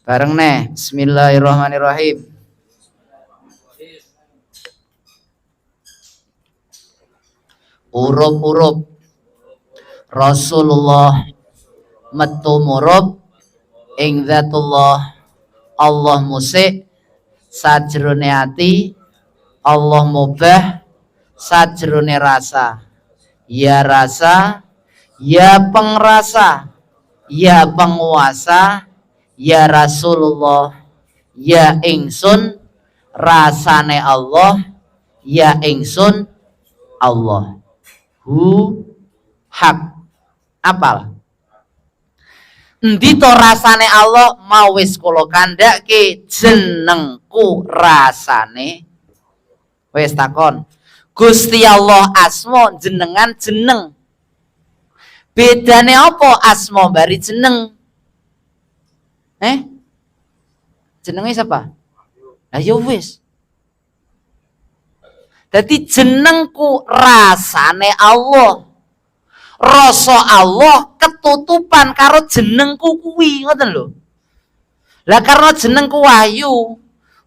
Bareng neh. Bismillahirrahmanirrahim. Urup-urup Rasulullah metu murup ing zatullah, Allah musik sajrone ati, Allah mubah sajrone rasa, ya rasa, ya pengrasa, ya penguasa, ya Rasulullah, ya ingsun rasane Allah, ya ingsun Allah. Hu hak apal. Endi to rasane Allah mau wis kula kandhake jenengku rasane. Wis takon. Gusti Allah asma jenengan jeneng. Bedane apa asma bari jeneng? Jenenge siapa? Lah ya wis. Dadi jenengku rasane Allah. Rasa Allah ketutupan karo jenengku kuwi, ngoten lho. Lah karena jenengku wahyu,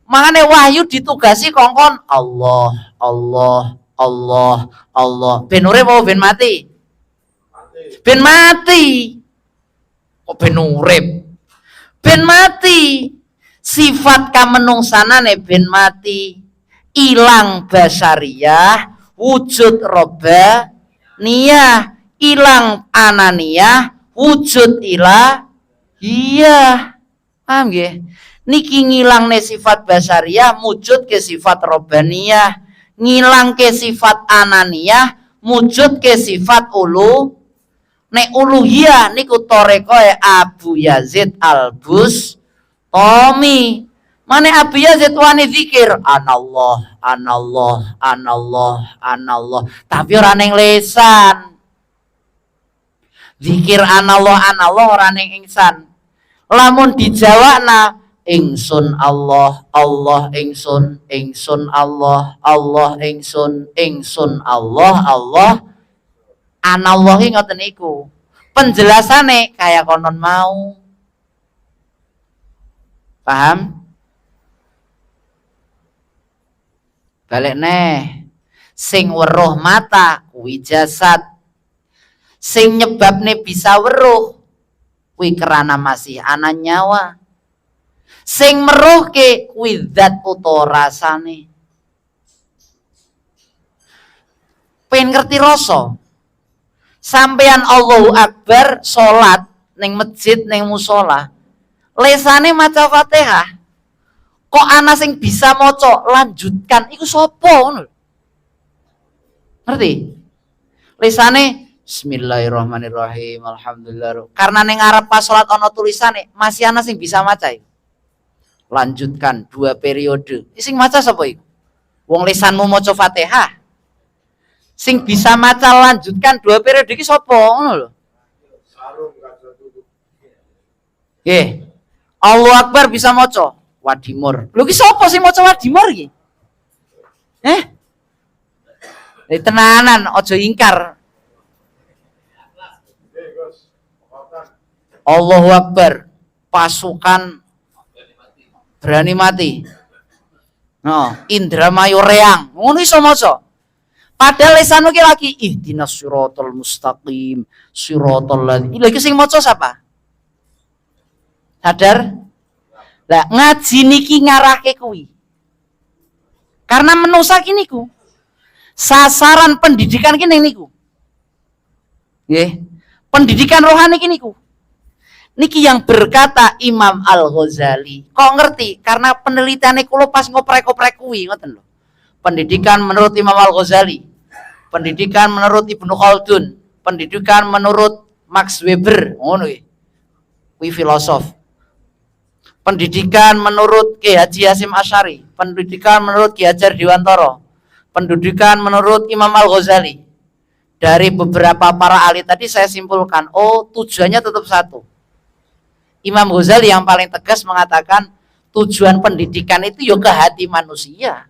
makane wahyu ditugasi kongkon Allah, Allah, Allah, Allah. Ben urip apa ben mati? Ben mati. Kok ben urip? Ben mati. Sifat kamenungsanane ben mati. Ilang basariyah, wujud robaniyah, ilang ananiyah, wujud ilahiyah. Paham nggih? Niki ngilangne sifat basariyah, wujud ke sifat robaniyah, ngilang ke sifat ananiyah, wujud ke sifat ulu. Nek uluhiyah niku torekoe Abu Yazid Al-Bustami. Mane Abu Yazid wani zikir anallah, anallah, anallah, anallah, tapi ora ning lesan. Zikir anallah, anallah ora ning ingsan. Lamun dijawabna ingsun Allah, Allah ingsun, ingsun Allah, Allah ingsun, ingsun Allah, Allah anallah ki ngoten niku. Penjelasane kaya konon mau. Paham? Balik neh. Sing weruh mata kuwi jasad. Sing nyebabne bisa weruh kuwi kerana masih ana nyawa. Sing meruhke kuwi zat utawa rasane. Pengen ngerti rasa? Sampean Allahu Akbar salat ning masjid ning musala. Lesane maca Fatihah. Kok ana sing bisa maca lanjutkan iku sapa ngono lho. Ngerti? Lesane Bismillahirrahmanirrahim, alhamdulillah. Karena ning ngarep pas salat ana tulisane, masih ana sing bisa maca iku. Lanjutkan 2 periode. Sing maca sapa iku? Wong lesanmu maca Fatihah. Sing bisa maca lanjutkan 2 periode iki sapa ngono lho. Nggih. Allahu Akbar bisa maca Wadimor. Lho ki sapa sing maca Wadimor iki? Tenanan aja ingkar. Allahu Akbar. Pasukan berani mati. No, Indramayu Reang. Ngono iso maca. Padahal lesanmu ki lagi ihdinas siratal mustaqim, siratal ladzina. Lha iki sing maca sapa? Sadar? Lah ngaji niki ngarahke kuwi. Karena menusa ki niku. Sasaran pendidikan ki ning niku. Nggih. Pendidikan rohani ki niku. Niki yang berkata Imam Al-Ghazali. Kok ngerti? Karena penelitiane kula pas ngoprek-oprek kuwi ngoten lho. Pendidikan menurut Imam Al-Ghazali, pendidikan menurut Ibnu Khaldun, pendidikan menurut Max Weber, ngono kuwi. Kuwi filosof. Pendidikan menurut Ki Haji Hasyim Asy'ari, pendidikan menurut Ki Hajar Dewantara, pendidikan menurut Imam Al-Ghazali. Dari beberapa para ahli tadi saya simpulkan, oh tujuannya tetap satu. Imam Ghazali yang paling tegas mengatakan tujuan pendidikan itu ya ke hati manusia,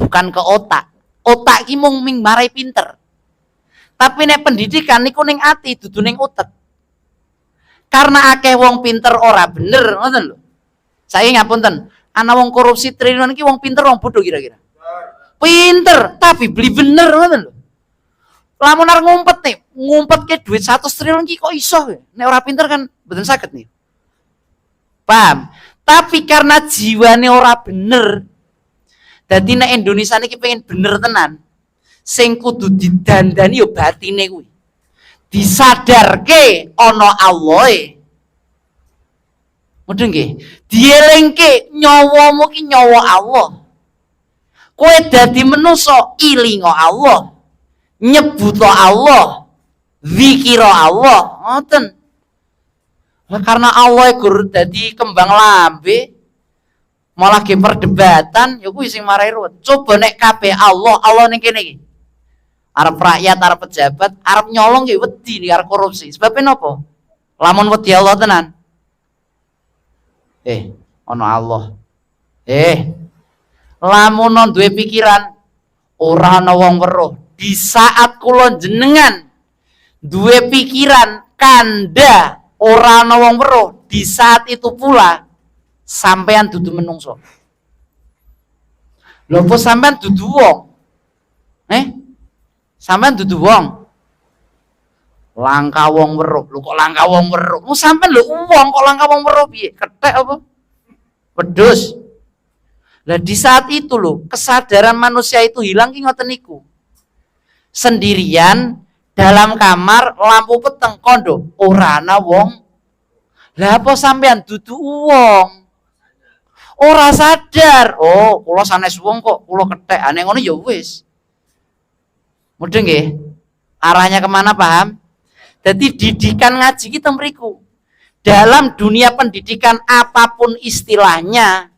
bukan ke otak. Otak ki mung ming marai pinter. Tapi nek pendidikan niku ning ati, dudu ning utek. Karena akeh wong pinter ora bener, ngoten lho. Saya ngapunten, ana wong korupsi triliunan iki wong pinter, wong bodoh kira-kira? Pinter, tapi beli bener, ngoten lho. Lamun arep ngumpet nih, ngumpetke duit 100 triliun ki kok iso? Nek ora pinter kan mboten saged nih. Paham? Tapi karena jiwane ora bener. Dadi nek Indonesia niki pengen bener tenan, sing kudu didandani yo batine kuwi. Disadarke ana Allahe. Mudeng nggih? Dielingke nyawamu ki nyawa Allah. Kowe dadi menungso ilingo Allah. Nyebuto Allah. Zikira Allah. Ngoten. Lah, karena Allah gur dadi kembang lambe malah ge perdebatan, ya kuwi sing marai ruwet. Coba nek kabeh Allah, Allah ning kene iki. Arep rakyat, arep pejabat, arep nyolong ki wedi nih, arep korupsi. Sebabnya napa? Lamun wedi Allah tenan. Eh, ana Allah. Eh, lamun duwe pikiran ora ana wong weruh. Di saat kula jenengan duwe pikiran kanda ora ana wong weruh, di saat itu pula sampean dudu menungso. Lho, apa sampean dudu wong? Eh? Sampean dudu wong. Langka wong weruh. Lho, kok langka wong weruh? Mu sampean lho wong kok langka wong weruh piye? Kethek apa? Wedhus. Lah, di saat itu loh, kesadaran manusia itu hilang ki ngoten niku. Sendirian dalam kamar, lampu peteng, kondo ora ana wong. Lah, apa sampean dudu wong? Ora sadar. Oh, kula sanes wong kok, kula kethek. Ane ngono ya wis. Mudeng nggih? Arahnya kemana, paham? Jadi didikan ngaji kita mriku. Dalam dunia pendidikan apapun istilahnya,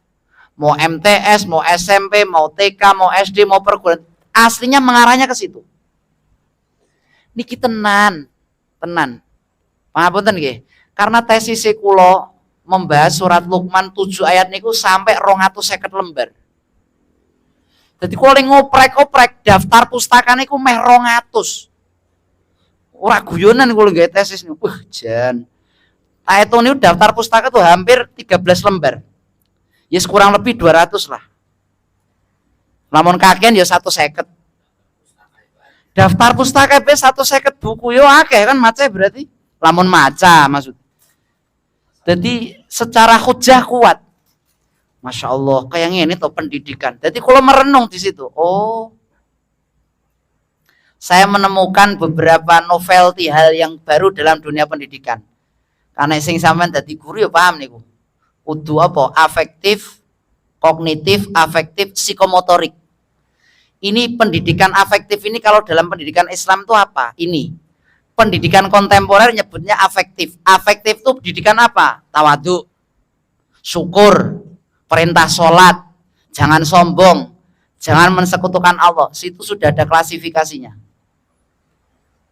mau MTS, mau SMP, mau TK, mau SD, mau perguruan, aslinya mengarahnya ke situ. Niki tenan, tenan. Pangapunten nggih. Karena tesis kula membahas surat Luqman 7 ayat niku sampai 250 lembar. Jadi kula ngoprek-oprek daftar pustaka niku meh 200. Ora guyonan kula nggawe tesis niku. Wah, jan. Tak hitung niku daftar pustaka tuh hampir 13 lembar. Ya kurang lebih 200 lah. Lamun kakean ya 150. Daftar pustaka be 150 buku yo akeh kan maca berarti. Lamun maca maksud. Jadi secara hujah kuat. Masya Allah, kayak ini tuh pendidikan. Jadi kalau merenung di situ, oh, saya menemukan beberapa novelty, hal yang baru dalam dunia pendidikan. Karena sing sampean dadi guru ya paham niku. Kudu apa? Afektif, kognitif, afektif, psikomotorik. Ini pendidikan afektif ini kalau dalam pendidikan Islam itu apa? Ini. Pendidikan kontemporer nyebutnya afektif. Afektif itu pendidikan apa? Tawadu, syukur, perintah sholat, jangan sombong, jangan mensekutukan Allah. Situ sudah ada klasifikasinya.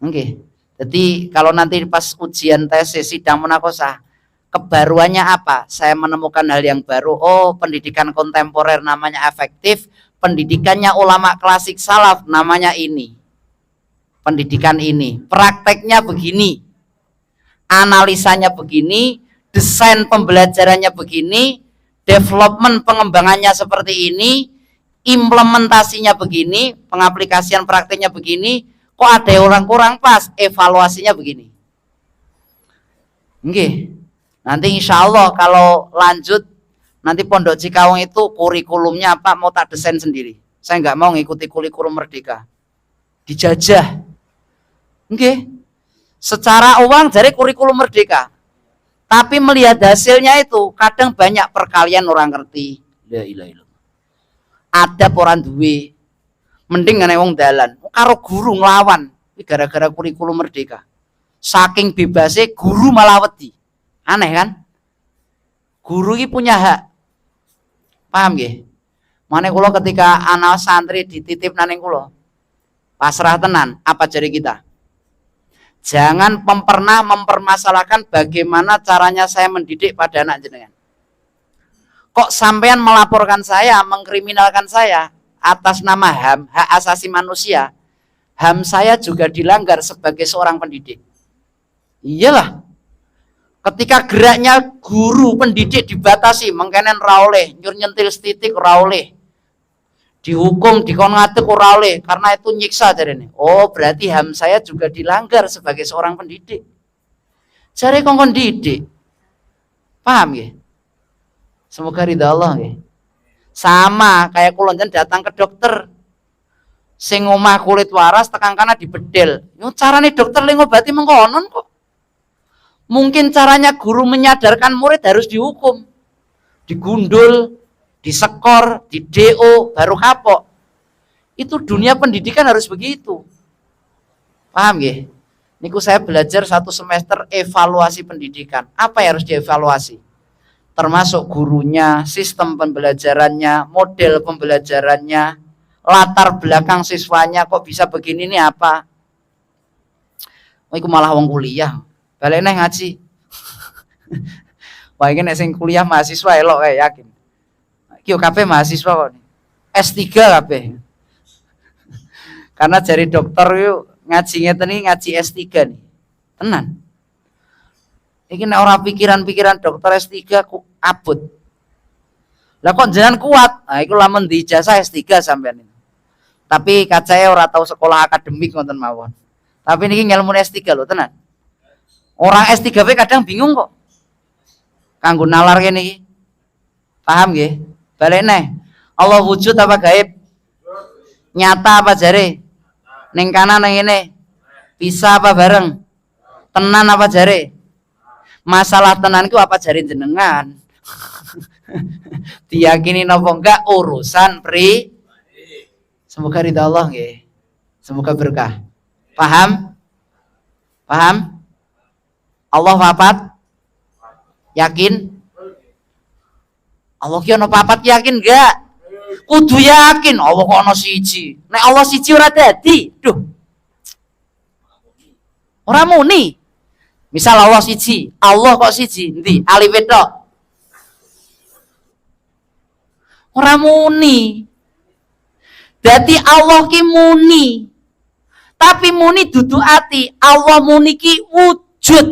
Oke. Jadi kalau nanti pas ujian tesis sidang munakosah, kebaruannya apa? Saya menemukan hal yang baru. Oh, pendidikan kontemporer namanya afektif, pendidikannya ulama klasik salaf namanya ini. Pendidikan ini, prakteknya begini, analisanya begini, desain pembelajarannya begini, development pengembangannya seperti ini, implementasinya begini, pengaplikasian prakteknya begini, kok ada orang kurang pas, evaluasinya begini. Nggih. Nanti insya Allah kalau lanjut nanti Pondok Cikawung itu kurikulumnya apa mau tak desain sendiri. Saya nggak mau ngikuti kurikulum Merdeka. Dijajah. Nggih. Secara uang dari kurikulum Merdeka. Tapi melihat hasilnya itu kadang banyak perkalian orang ngerti. La ilaha illallah. Ada orang duwe. Mending ngene wong dalan. Karo guru nglawan gara-gara kurikulum Merdeka. Saking bebasnya guru malah wedi. Aneh kan? Guru ini punya hak. Paham nggih? Mane kula ketika anak santri dititip naning kula, pasrah tenan, apa jari kita? Jangan pernah mempermasalahkan bagaimana caranya saya mendidik pada anak jenengan. Kok sampean melaporkan saya, mengkriminalkan saya atas nama HAM, hak asasi manusia? HAM saya juga dilanggar sebagai seorang pendidik. Iyalah. Ketika geraknya guru pendidik dibatasi, mengkenen ra oleh, nyur nyentil setitik ora oleh. Dihukum dikon ngadeg ora oleh karena itu nyiksa jarene. Oh, berarti HAM saya juga dilanggar sebagai seorang pendidik. Jare kongkon didik. Paham nggih? Semoga ridha Allah nggih. Sama kayak kula datang ke dokter. Sing omah kulit waras tekan kana dibedel. Yo carane dokter le ngobati mengkonon kok. Mungkin caranya guru menyadarkan murid harus dihukum. Digundul, disekor, di DO, baru kapok. Itu dunia pendidikan harus begitu. Paham nggih? Niku saya belajar satu semester evaluasi pendidikan. Apa yang harus dievaluasi? Termasuk gurunya, sistem pembelajarannya, model pembelajarannya, latar belakang siswanya kok bisa begini ini apa? Oh, iku malah wong kuliah. Balik neh ngaji. Wah, ini nek sing kuliah mahasiswa elok kayak yakin. Iki yo kabeh mahasiswa kok. S3 kabeh. Karena jare dokter yuk ngaji ngeten iki ngaji S3 nih. Tenan. Iki nek ora pikiran-pikiran dokter S3 ku abot. Lah kok jenengan kuat? Nah iku lamun di ijazah S3 sampean itu. Tapi kacae ora tau sekolah akademik ngoten mawon. Tapi niki ngelmune S3 lho tenan. Orang S3 pe kadang bingung kok. Kanggo nalar kene iki. Paham nggih? Balik neh. Allah wujud apa gaib? Nyata apa jare? Ning kanan nang ngene. Bisa apa bareng? Tenan apa jare? Masalah tenan ku apa jare jenengan? Diyakini napa enggak urusan pri. Semoga ridha Allah nggih. Semoga berkah. Paham? Paham? Allah papat? Yakin? Allah ki ana papat yakin enggak? Kudu yakin Allah kok ana siji. Nek Allah siji ora dadi. Duh. Ora muni. Misal Allah siji, Allah kok siji, endi? Alif tok. Ora muni. Dadi Allah ki muni. Tapi muni dudu ati, Allah muni ki wujud.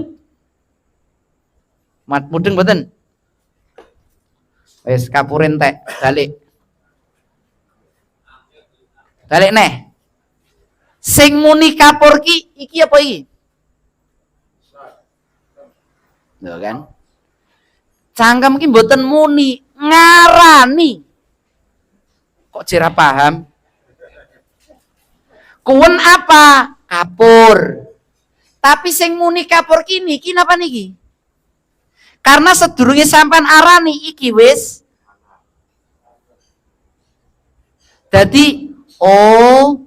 Mat mudeng mboten? Wis kapure entek, balik. Balik neh. Sing muni kapur ki iki apa iki? Lho kan? Cangkem ki mboten muni, ngarani. Kok jera paham? Kuwen apa? Kapur. Tapi sing muni kapur ki niki napa niki? Karena sedurunge sampean arani iki wis dadi oh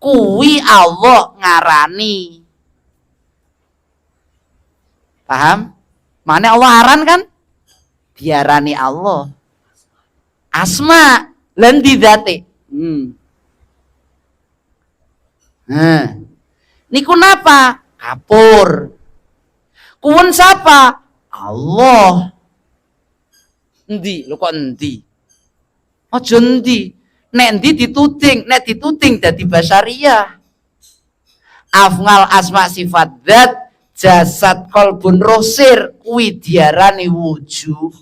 kuwi Allah ngarani. Paham? Mana Allah aran kan? Diarani Allah. Asma lan didate. Nah. Niku napa? Kapur. Kuwen siapa? Allah. Endi? Lho kok endi? Aja endi. Nek endi dituding, nek dituding dadi basyariah. Afngal asma sifat zat jasad kolbun roh sir kuwi diarani wujud.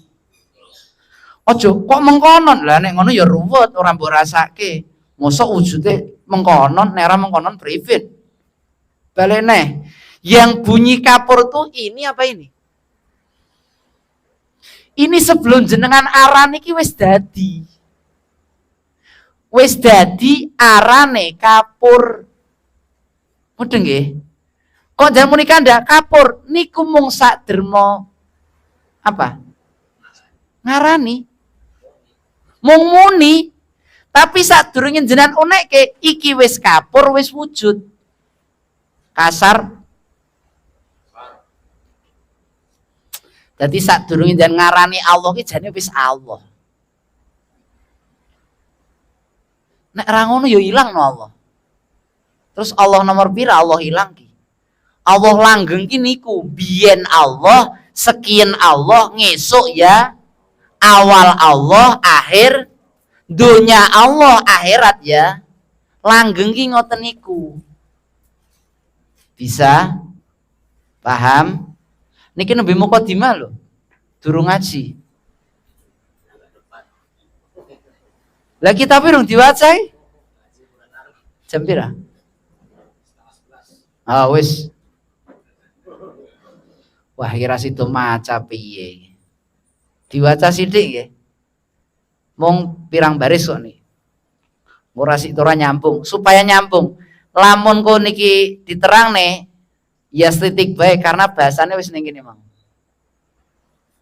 Aja kok mengkonon. Lah nek ngono ya ruwet ora mbok rasake. Mosok wujude mengkonon nek ora mengkonon priven. Balik neh. Yang bunyi kapur tuh ini apa ini? Ini sebelum jenengan aran iki wis dadi. Wis dadi arane kapur. Mudeng nggih? Kok jangan muni kanda kapur niku mung sak derma apa? Ngarani. Mung muni tapi sadurunge jenengan unekke iki wis kapur wis wujud. Kasar. Dadi sadurunge jenengan ngarani Allah ki jane wis Allah. Nek ra ngono ya ilang no Allah. Terus Allah nomor pira Allah ilang ki? Allah langgeng ki niku biyen Allah, sekian Allah, ngesuk ya awal Allah, akhir dunia Allah, akhirat ya. Langgeng ki ngoten niku. Bisa? Paham? Niki nembe mukadimah lho. Durung ngaji. Lah kitab urung diwaca iki. Jam pira? Ah wis. Wah, kira situ maca piye. Diwaca sithik nggih. Mung pirang baris kok nih. Ora sik ora nyambung, supaya nyambung. Lamun ko niki diterangne ya sithik bae karena bahasane wis ning kene mang.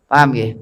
Paham nggih?